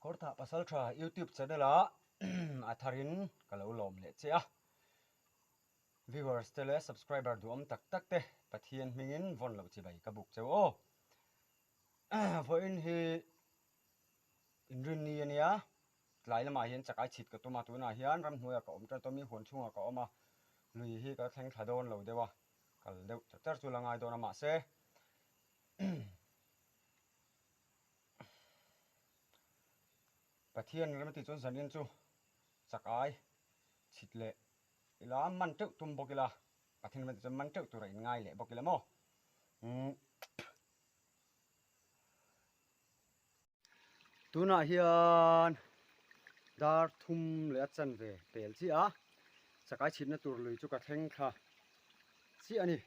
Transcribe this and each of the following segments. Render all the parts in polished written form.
Kawrthah Pasaltha YouTube channel ah a tharin ka lo lawm leh che a. Viewers te leh subscriber duhawm tak tak te Pathian hmingin vawn loh chibai ka buk cheu aw. Vawiin hi inrinni a nia, tlai lamah hian chakai chhit ka tum a, tunah hian ramhnuaiah ka awm tan tawh a mi huan chhungah ka awm a, lui hi ka thleng thla dawn lo deuh a, kal deuh char char chu la ngai dawn a mahse Pathian rem tih chuan zanin chu chakai chhit leh ila man teuh tum bawk ila, Pathian rem tih chuan man teuh tura inngai leh bawk ila maw. Umm. Tunah hian dar thum leh a chanve pel chiah a, chakai chhitna tur lui chu ka thleng thla chiah a ni.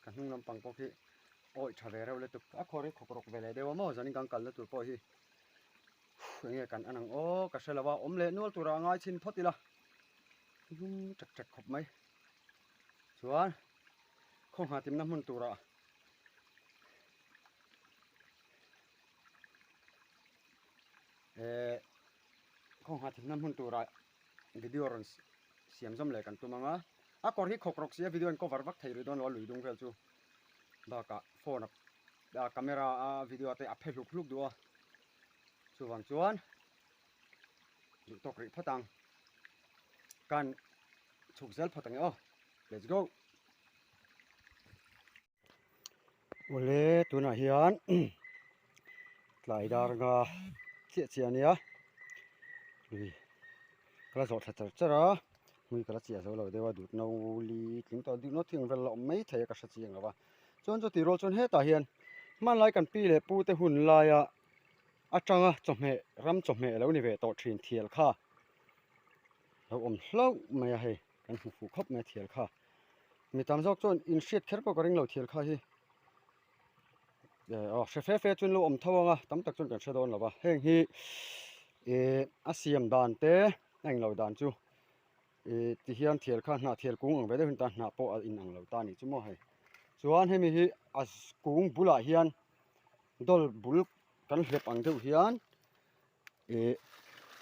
Ka hnung lampang pawh khi awih tha ve reuh lutuk a khawr hi khawk rawk ve leh deuh a maw zanin kan kalna tur pawh hi eng nge kan an ang aw ka hre lo a awm leh nual turah a ngai chhin phawt ila lum ṭek ṭek khawp mai chuan khawngha timna hmun turah eh khawngha timna hmun turah video rawn siam zawm leh kan tum ang a a kawr hi khawk rawk si a video in cover vak thei rih dawn lo a lui dung vel chu bakah phone a camera a video te a phe hluk hluk duh a chuvang chuan duh tawk rih phawt ang kan chhuk zel phawt ang e aw let's go. Awle tunah hian tlai dar nga chiah chiah a nia lui ka la zawh thla char char a hmui ka la chiah zo lo deuh a dut no li tling tawh dut no thing vel la awm mai thei a ka hre chiang lo va chuan chutih rual chuan hetah hian hmanlai kan pi leh pu te hun laia atanga chawhmeh ram chawhmeh lo ni ve tawh thin thial kha lo awm hlauh mai a hei. Kan hmu fuh khawp mai a thial kha. Mi tam zawk chuan in hriat kher pawh ka ring lo thial kha hi. Eh aw hre fe fe chuan lo awm tho ang a, tam tak chuan kan hre dawn lo va. Heng hi eh a siam dan te a englo dan chu eh ti hian thial kha hnah thial kung ang ve deuh hi ta hnah pawh a inang lo ta a nih chu maw hei. Chuan hemi hi a kung bulah hian dawl bul kan hlep ang deuh hian Ih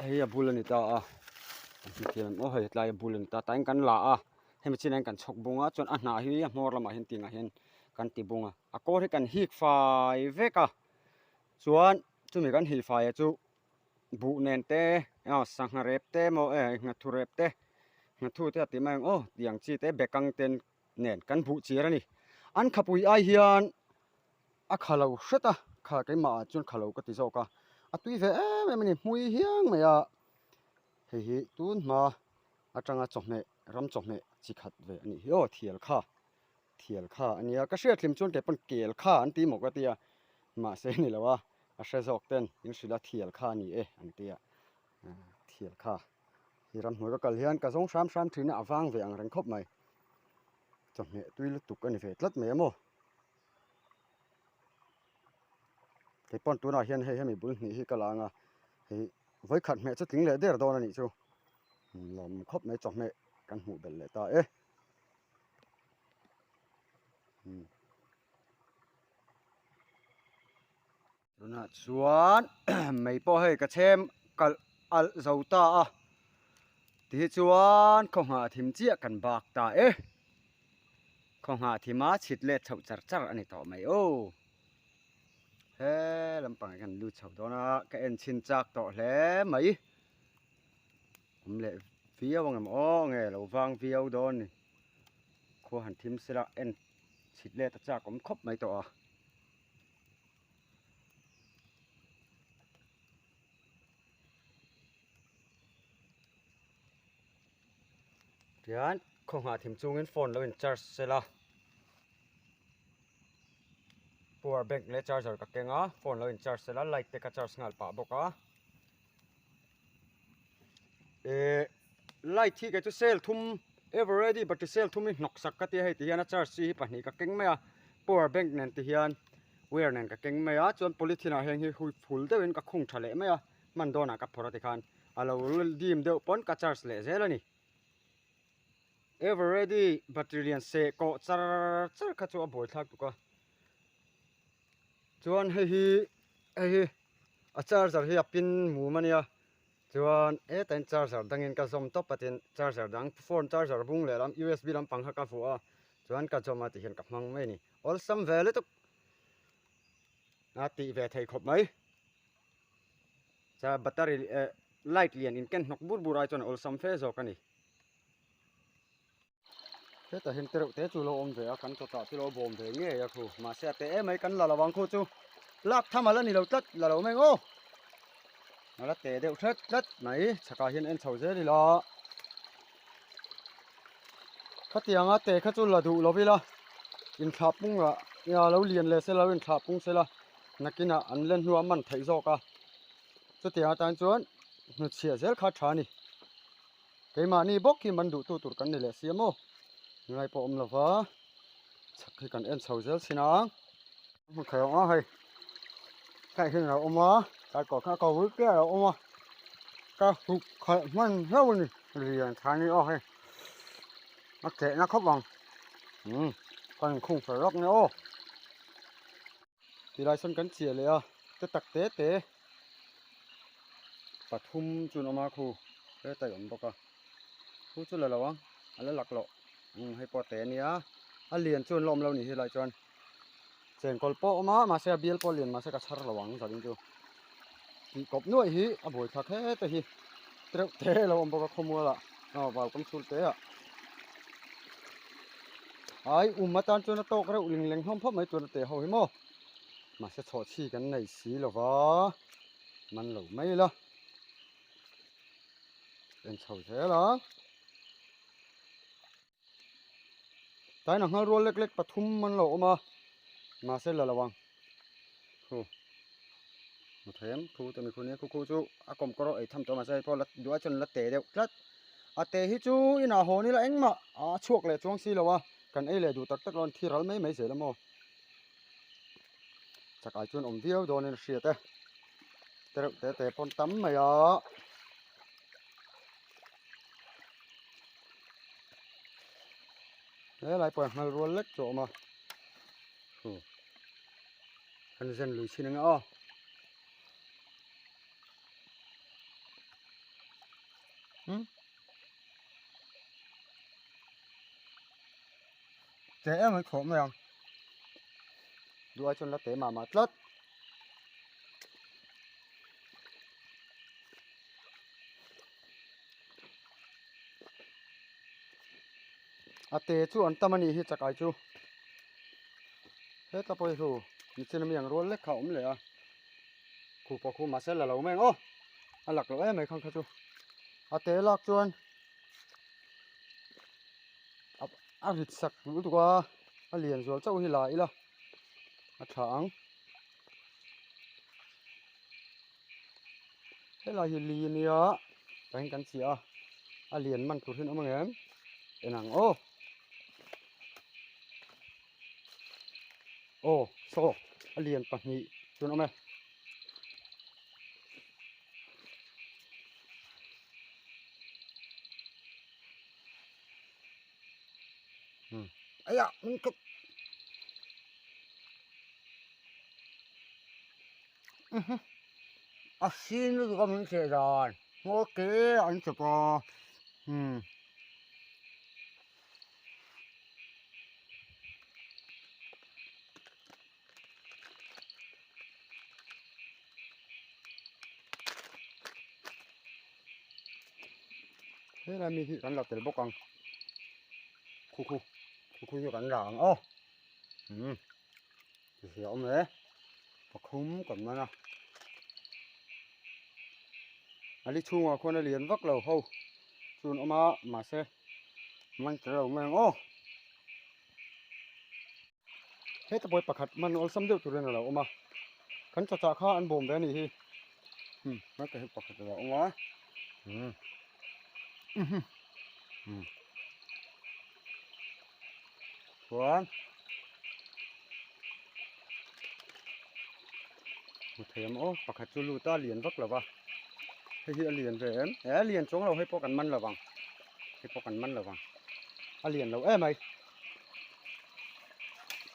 hei a bul a ni ta a hetiang aw hei tlai a bul a ni ta tain kan la a hemi chinah hian kan chhawk bung a chuan a hnah hi a hmawr lamah hian tingah hian kan ti bung a a kawr hi kan hik fai vek a chuan chumi kan hih fai a chu buh nen te aw sangha rep te emaw eh nghathu rep te nghathu te a ti mai ang aw tiang chi te bekang te nen kan buh chir a ni an khapui ai hian. A kha lo hret a, kha keimah ah chuan kha lo ka ti zawk a, a tui ve em em a ni, hmui hiang mai a, hei hi tun hma atanga chawhmeh ram chawhmeh chi khat ve a nih hi aw thial kha thial kha a nia ka hriat hlim chuan kei pawn kel kha an ti maw ka ti a mahse ni lo a a hre zawk ten in hrilh a thial kha a ni e an ti a thial kha hi ramhnuai ka kal hian ka zawng hram hram thin a a vang ve ang reng khawp mai chawhmeh tui lutuk a ni ve tlat mai a maw. Kei pawn tunah hian hei hemi bul hnih hi ka la ang a hei vawikhat hmeh chu tling leh der dawn a nih chu lawm khawp mai chawhmeh kan hmuh belh leh ta e. Tunah chuan mei pawh hei ka chhem kalh alh zo ta a tihi chuan khaw nghah thim chiah kan bak ta e khaw nghah thim a chhit let chhoh char char a ni tawh mai aw he lampang ah hian lut chho dawn a ka en chhin chak tawh hle mai awm leh viau ang em aw nge lo vang viau dawn ni khua han thim sela en chhit let a chak awm khawp mai tawh a. Tihian khaw nghah thim chungin phone lo in charge sela power bank leh charger ka keng a phone lo in charge sela light te ka charge nghal pah bawk a. Ehh light hi kei chu cell thum ever ready battery cell thum hi hnawk sak ka tia hei ti hian a charge chi hi pahnih ka keng mai a power bank nen ti hian wire nen ka keng mai a chuan polythene ah heng hi hui phul deuhin ka khung tha leh mai a hman dawnah ka phawrh a tikhan a lo dim deuh pawn ka charge leh zel a ni ever ready battery lian seh kawh char char kha chu a buaithlak tuk a chuan hei hi hei hi. A charger hi a pin mum a nia chuan hetah hian charger dangin ka zawm tawp a tin charger dang phone charger bung leh lam usb lampang kha ka vuah a chuan ka zawm a tihian ka hmang mai a ni awlsam ve lutuk a tih ve thei khawp mai chuan battery eh light lian in ken hnawk bur bur ai chuan a awlsam fe zawk a ni. Hetah hian tereuh te chu lo awm ve a, kan chawtah chu lo bawm ve ngei a khu. Mahse a teh em mai kan la lo ang khu chu lak tham a la ni lo tlat, la lo mai ang aw. A la teh deuh hret tlat mai, chhakah hian en chho zel ila. Khatianga teh kha chu la duh lo ila, inthlah pung lah nia lo lian leh sela lo inthlah pung sela nakinah an len hnuah man theih zawk a. Chutiang atan chuan hnutchhiah zel kha a tha a ni. Keimahni bawk hi man duhtu tur kan ni leh si a maw? Ngai pawh awm lova chhak hi kan en chho zel thin a. Hmun khaih a awm a hei khaih hian a lo awm a tlai kawr khan a ko rui piah a lo awm a ka huk khalh hman hlauh a ni lian tha a ni aw hei a kehna khawp ang umm ka inkhung fel rawk nia aw tilai sawn kan chiah leh a te tak te te. Pathum chu an awm a khu hetlai awm bawk a khu chu la lo ang a la lak loh umm hei pawh a te ania a lian chu an la awm lo a ni helai chuan chengkawl pawh a awm a mahse a bial pawh a lian mahse ka chhar lo ang zanin chu tih kawp nuaih hi a buaithlak hete hi tereuh te a lo awm bawk a khawmual ah aw vau kam chhul te ah ai um atan chuan a tawk reuh ling leng hlawm phawt mai chuan a te ho hi maw. Mahse chhawhchhi kan nei si lo va, man lo mai ila. En chho zel a. Tain a nghal rual lek lek pathum man lo awm a, mahse la lo ang. Khu mu them khu te mi khu nia khu khu chu a kawm kawr ei tham tawh mahse hei pawh la duh ai chuan la te deuh tlat. A te hi chu inah hawn ila engmah a chhuak leh chuang si lo a, kan ei leh duh tak tak lo an thi ral mai mai zel a maw. Chakai chuan awm viau dawnin a hriat e. Tereuh te te pawn tam mai a. Helai pawh nghal rual lek chu a awm a. Hu. Kan zen lui chin anga aw. Hmm. Te em mai khawh mai ang. Duh ai chuan la te mah mah tlat. A te chu an tam a nih hi chakai chu. Heta pawh hi hu nichin ami ang rual lek kha a awm leh a. Khu pawh khu mahse la lo mai ang aw. A lak loh em mai khang kha chu. A te lak chuan a rit sak lutuk a a lian zual chauh hi la ila a tha ang helai hi li ania tah hian kan chhiah a a lian man tur hian a awm ang em en ang aw aw saw a lian pahnih chuan a awm e. Aya min kawp a sin lutuk a min cheh dan ngaw te an chep a umm. Helai mi hi kan la tel bawk ang khu khu khu khu chu kan la ang aw umm ti a awm e pakhum kan man a a li chhungah khuan a lian vak lo ho chu an awm a mahse man tel lo mai ang aw. Heta pawi pakhat man awlsam deuh turin a lo awm a kan chawchah kha an bawm ve a nih hi hmm heta hi pakhat a lo awm a hmm hmm chuan hmu thei ang aw pakhat chu lut a lian vak lo va hei hi a lian ve em he a lian chuang lo hei pawh kan man lo vang hei pawh kan man lo vang a lian lo em mai.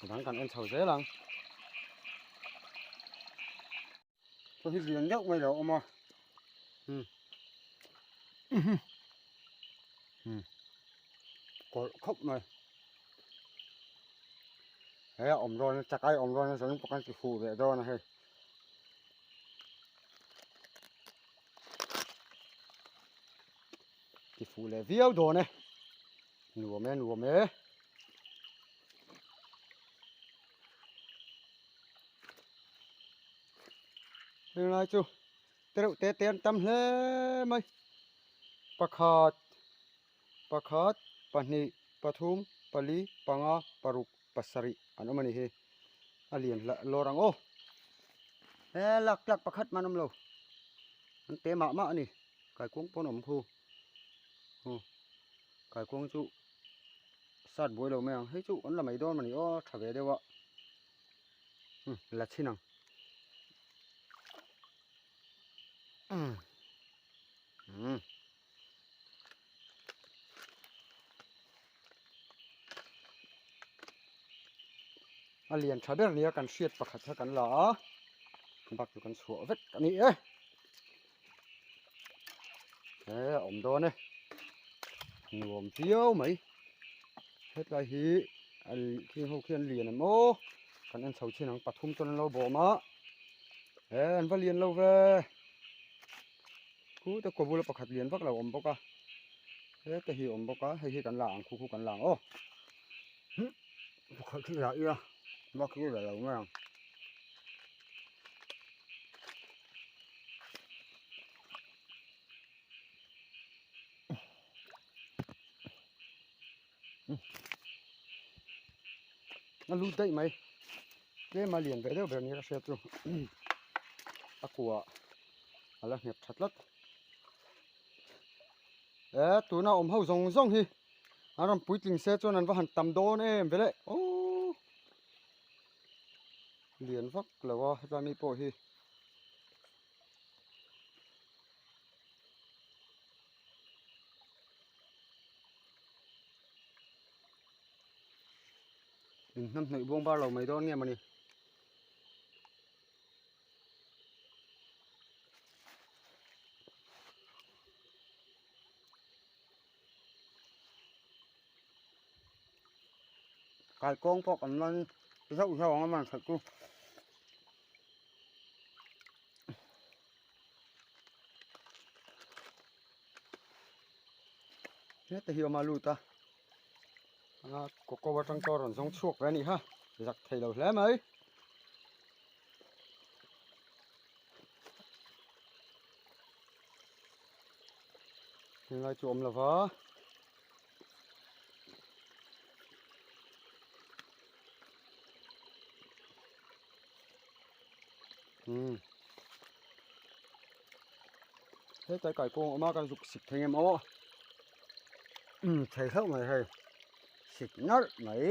Dang kan en chho zel ang. Saw hi lian deuh mai lo a awm a umm umm kawlh khawp mai he a awm dawn a chakai awm dawn a zawng pawh kan ti fuh leh dawn a hei. Ti fuh leh viau dawn e nuam e nuam e. Heng lai chu tereuh te te an tam hle mai pakhat pakhat pahnih pathum pali panga paruk pasarih an awm a ni hi a lian hlah lawr ang aw he lak tlak pakhat man awm lo an te mah mah a ni kaikuang pawn a awm khu aw kaikuang chu sat buai lo mai ang hei chu an la mai dawn a ni aw tha ve deuh a. Um la chhin ang um um a lian tha ber nia kan hriat pakhat kha kan la a bak chu kan chhuah vek a ni e he a awm dawn e nuam viau mai hetlai hi a khing ho khian lian em aw kan en chho chin ang pathum chuan an lo bawm a he an va lian lo ve khu te kaw bula pakhat lian vak lo awm bawk a heta hi awm bawk a hei hi kan la ang khu khu kan la ang aw pakhat khi la ila bak hi la lo mai ang. A lut daih mai tlem a lian ve deuh ber nia ka hriat chu a kua a la nghet tha tlat e tuna awm ho zawng zawng hi an rawn puitling se chuan an va han tam dawn em ve le aww lian vak lo a hetlai mi pawh hi. In hnam hnawih buang bar lo mai dawn nge mawni. Kaikuang pawh kan man zauh zauh ang a man khat chu. Heta hi awm a lut a a coco atang pawh a rawn zawng chhuak ve a nih kha zak thei lo hle mai. Henglai chu a awm lo va. Umm hetlai kaikuang a awm a kan zuk sik thei em aw umm thei hlauh mai hei sik nalh mai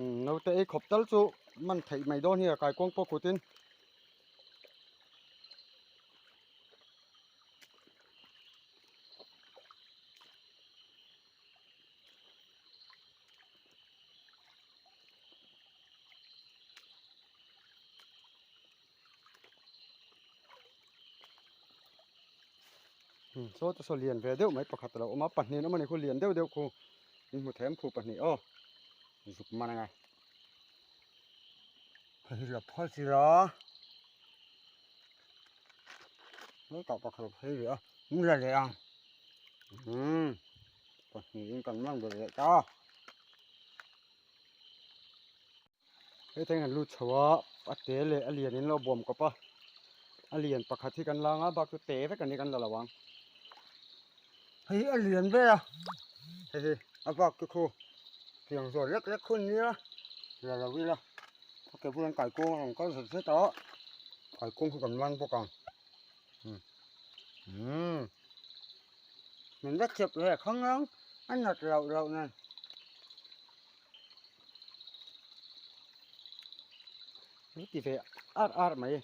umm naute ei khawp tal chu man theih mai dawn hi a kaikuang pawh kut in. Saw te saw lian ve deuh mai pakhat a lo awm a pahnih an awm a ni khu lian deuh deuh khu in hmu them khu pahnih aw zuk man anga hei hi la phal chi la hetah pakhat phei leh a min la leh ang umm pahnihin kan man ve leh ta. Heta hian an lut chho a a te leh a lian in lo bawm kawp a a lian pakhat hi kan la anga bak chu te vek ani kan la lo ang hei hi a lian ber a hei hi a bak te khu tiang zawh lek lek hun nia la lo ila a ke bulah kaikuang a rawn kal zet zet a kaikuang khu kan man bawk ang umm min la chep ve khang ang a nat loh loh nen. Ti ve ar ar mai.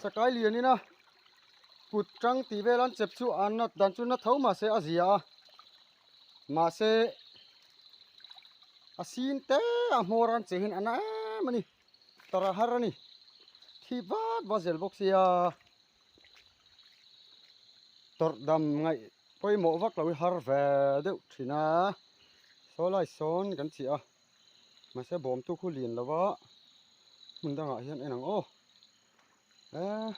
Chakai lian ina kut tang tih vel an chep chu an nat dan chu na tho mahse a zia a. Mahse a sin te a hmawr an che hian a na em a ni. Tawrh a har a ni. Thi vat vat zel bawk sia. Tawrh dam ngaih pawimawh vak lo hi har ve deuh thin a. Saw lai sawn kan chih a. Mahse bawmtu khu lian lo va hmun dangah hian en ang aw. Eh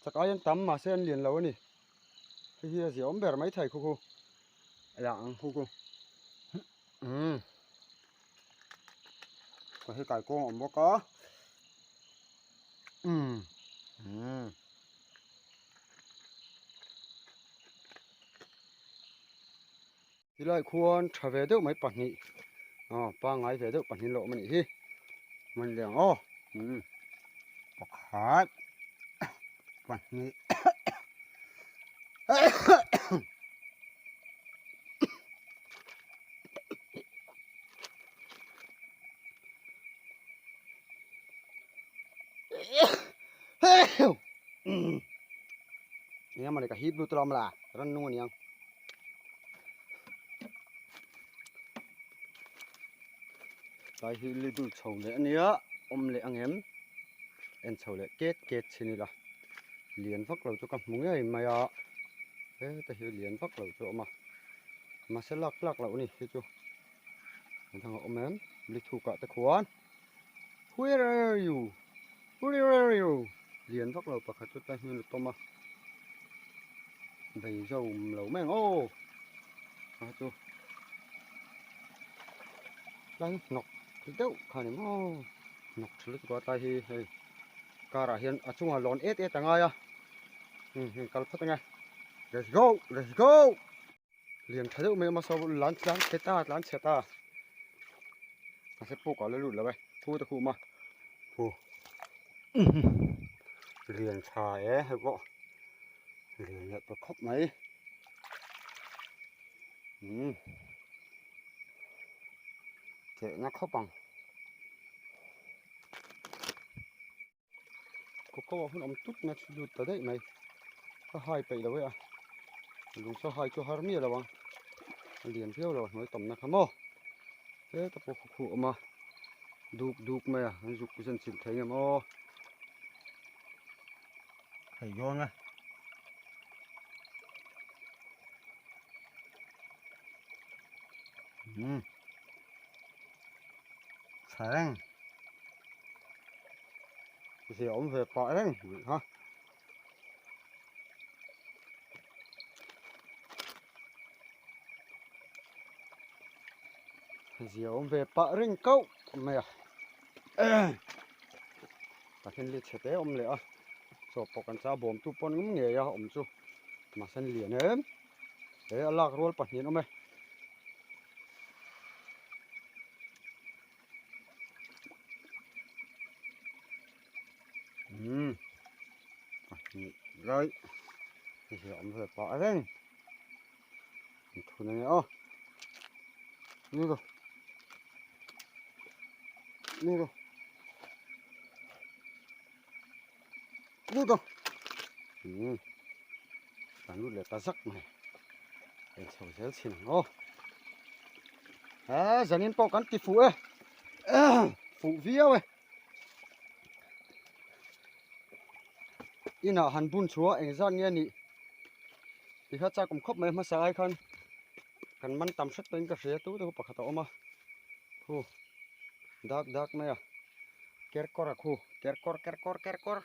chak ai an tam mahse an lian lo a ni. Hei hi a ziahawm ber mai thei khu khu a lah ang khu khu umm ka hei kaikuang a awm bawk a umm umm. Tilai khuan tha ve deuh mai pahnih aw pangngai ve deuh pahnih lawm a nih hi man leh ang aw umm pakhat pahnih eng emaw ni ka hip lut ram la rannung a ni ang. Tlai hi li dul chho leh ania awm leh ang em en chho leh ket ket chin ila lian vak lo chu ka hmu ngei mai a heta hi lian vak lo chu a awm a mahse lak tlak loh a ni hi chu a dang a awm em li thuk ah te khuan where are you where are you lian vak lo pakhat chu tlai hmel a tawm a. Bei zo lo mai ang aw a chu tlai hnawk deuh kha ni maw hnawk tha lutuk a tlai hi hei car ah hian a chungah lawn et et a ngai a umm hei kal phawt ang e let's go let's go lian tha deuh mai a hmasa lan tlan chhe ta tlan chhe ta mahse puk ah la lut lo e thu te khum a hu lian tha e hei pawh lian leh ta khawp mai umm chehna khawp ang. Kawkaw ah hun awm tut na chu lut ta daih mai ka hai peih lo e a lung saw hai chu har miah lo ang a lian viau lo a hnuai tamna kha maw heta pawh khaw khuh a awm a duk duk mai a an zuk zen chilh thei ngem aw thei dawn e. Umm tha reng. Zia awm ve pah reng nih kha. Zia awm ve pah reng kauh mai a. Tah hian li chhe te awm leh a. Chaw pawh kan cha bawm tu pawn ngam ngei a awm chu. Mahse an lian em. He a lak rual pahnih an awm e. Umm pahnih lai hei hi a awm ve pah reng an thun a nia aw ni rawh ni rawh ni rawh umm kan lut leh ta zak mai en chho zel chhin ang aw he zanin pawh kan ti fuh e fuh viau e inah han bun chhuah engzat nge nih ti kha chak awm khawp mai hmasa ai khan kan man tam hret pawhin ka hria tu te khu pakhat a awm a khu dak dak mai a kerkawr a khu kerkawr kerkawr kerkawr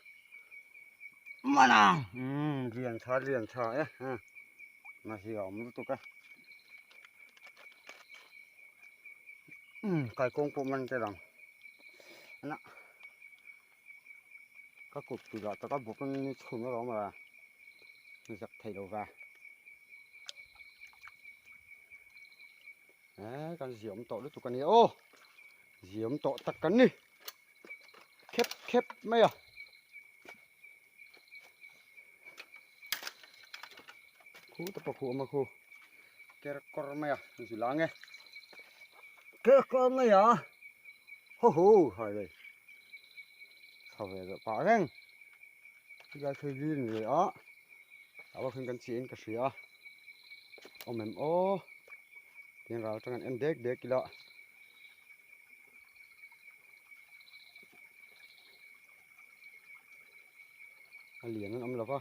mana umm lian tha lian tha e mahni a awm lutuk a umm kaikawng pawh man tel ang ana ka kut tih lah taka buk in ni chhun alawm a zak thei lo va eh kan ziam tawh lutuk a ni aw ziam tawh tak kan ni khep khep mai a. Khu te pawh khu awm a khu ker kawr mai a zu lang e ker kawr mai a ho ho hai le chho ve deuh pah reng tilai phei li ni leh a tah bawk hian kan chiah in ka hria a awm em aw. Tin ral atang an en dek dek ila. A lian an awm lo va,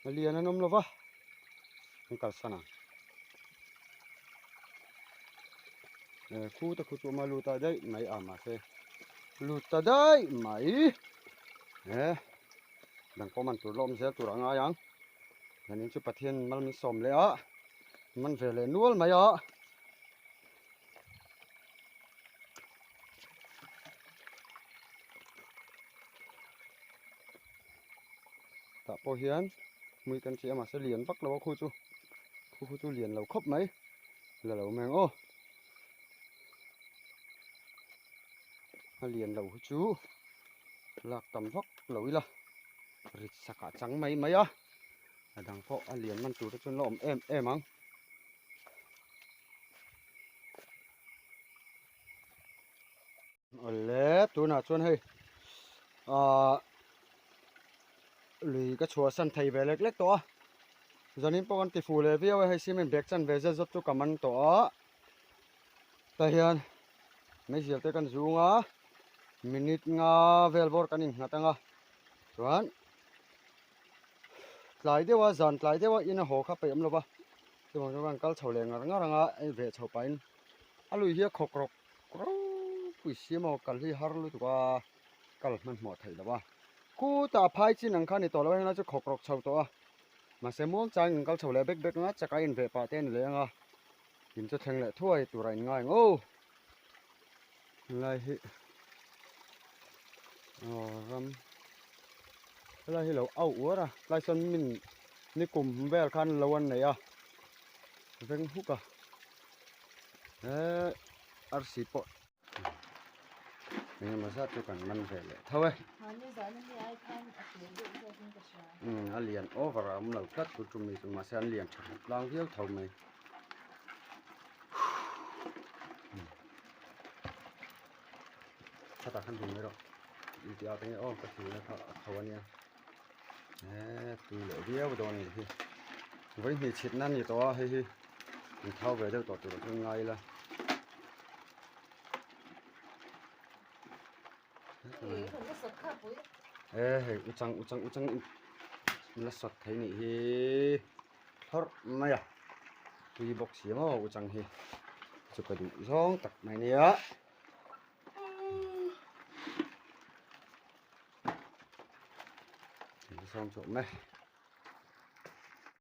a lian an awm lo va, an kalsan ang. Khu te khu chu awm a lut a daih mai a mahse lut ta daih mai e dang pawh man tur la awm zel tur a ngai ang. Zanin chu Pathian mal min sawm leh a, man ve leh nual mai a. Tah pawh hian hmui kan chi a mahse lian vak lo a khu chu khu khu chu lian lo khawp mai la lo mai ang aw a lian lo hi chu lak tam vak lo ila rit sakah chang mai mai a a dang pawh a lian man tur te chuan la awm em em ang. Awle tunah chuan hei ahh lui ka chhuahsan thei ve lek lek tawh a zanin pawh kan ti fuh leh viau a hei cement bag chan ve zet zawt chu ka man tawh a tah hian meizial te kan zung a minute nga vel bawr kan innghat ang a chuan tlai deuh a zan tlai deuh a in a haw kha peih awm lo va chuvang chuan kan kal chho leh ngar ngar ang a hei veh chho pahin a lui hi a khawk rawk ropui si maw kal hi har lutuk a kal hmanhmawh theih loh a khutah phai chin ang kha a ni tawh lo a helai chu khawk rawk chho tawh a mahse muang changin kan kal chho leh bek bek ang a chak a inveh pah te a ni leh ang a in chu thleng leh thuai tur a inngai ang aw helai hi aw ram helai hi lo au uar a tlai sawn min nikum vel khan lo an nei a veng huk a. He arsi pawh engemaw zat chu kan man ve leh tho e. Umm a lian over a awm lo tlat chu chumi chu mahse an lian tha khat tlang viau tho mai. Khatah khan ding mai rawh i tih ah te nge aw ka thil na kha a tho ania he tui leh viau dawn a nih hi vawihnih chhitna a ni tawh a hei hi. An thau ve deuh tawh tur a chuan ngai ila. E hei uchang uchang uchang la sawt thei nih hi thlawrh mai a tui bawk si maw uchang hi chu ka duh zawng tak mai nia. Sawm chu awm e.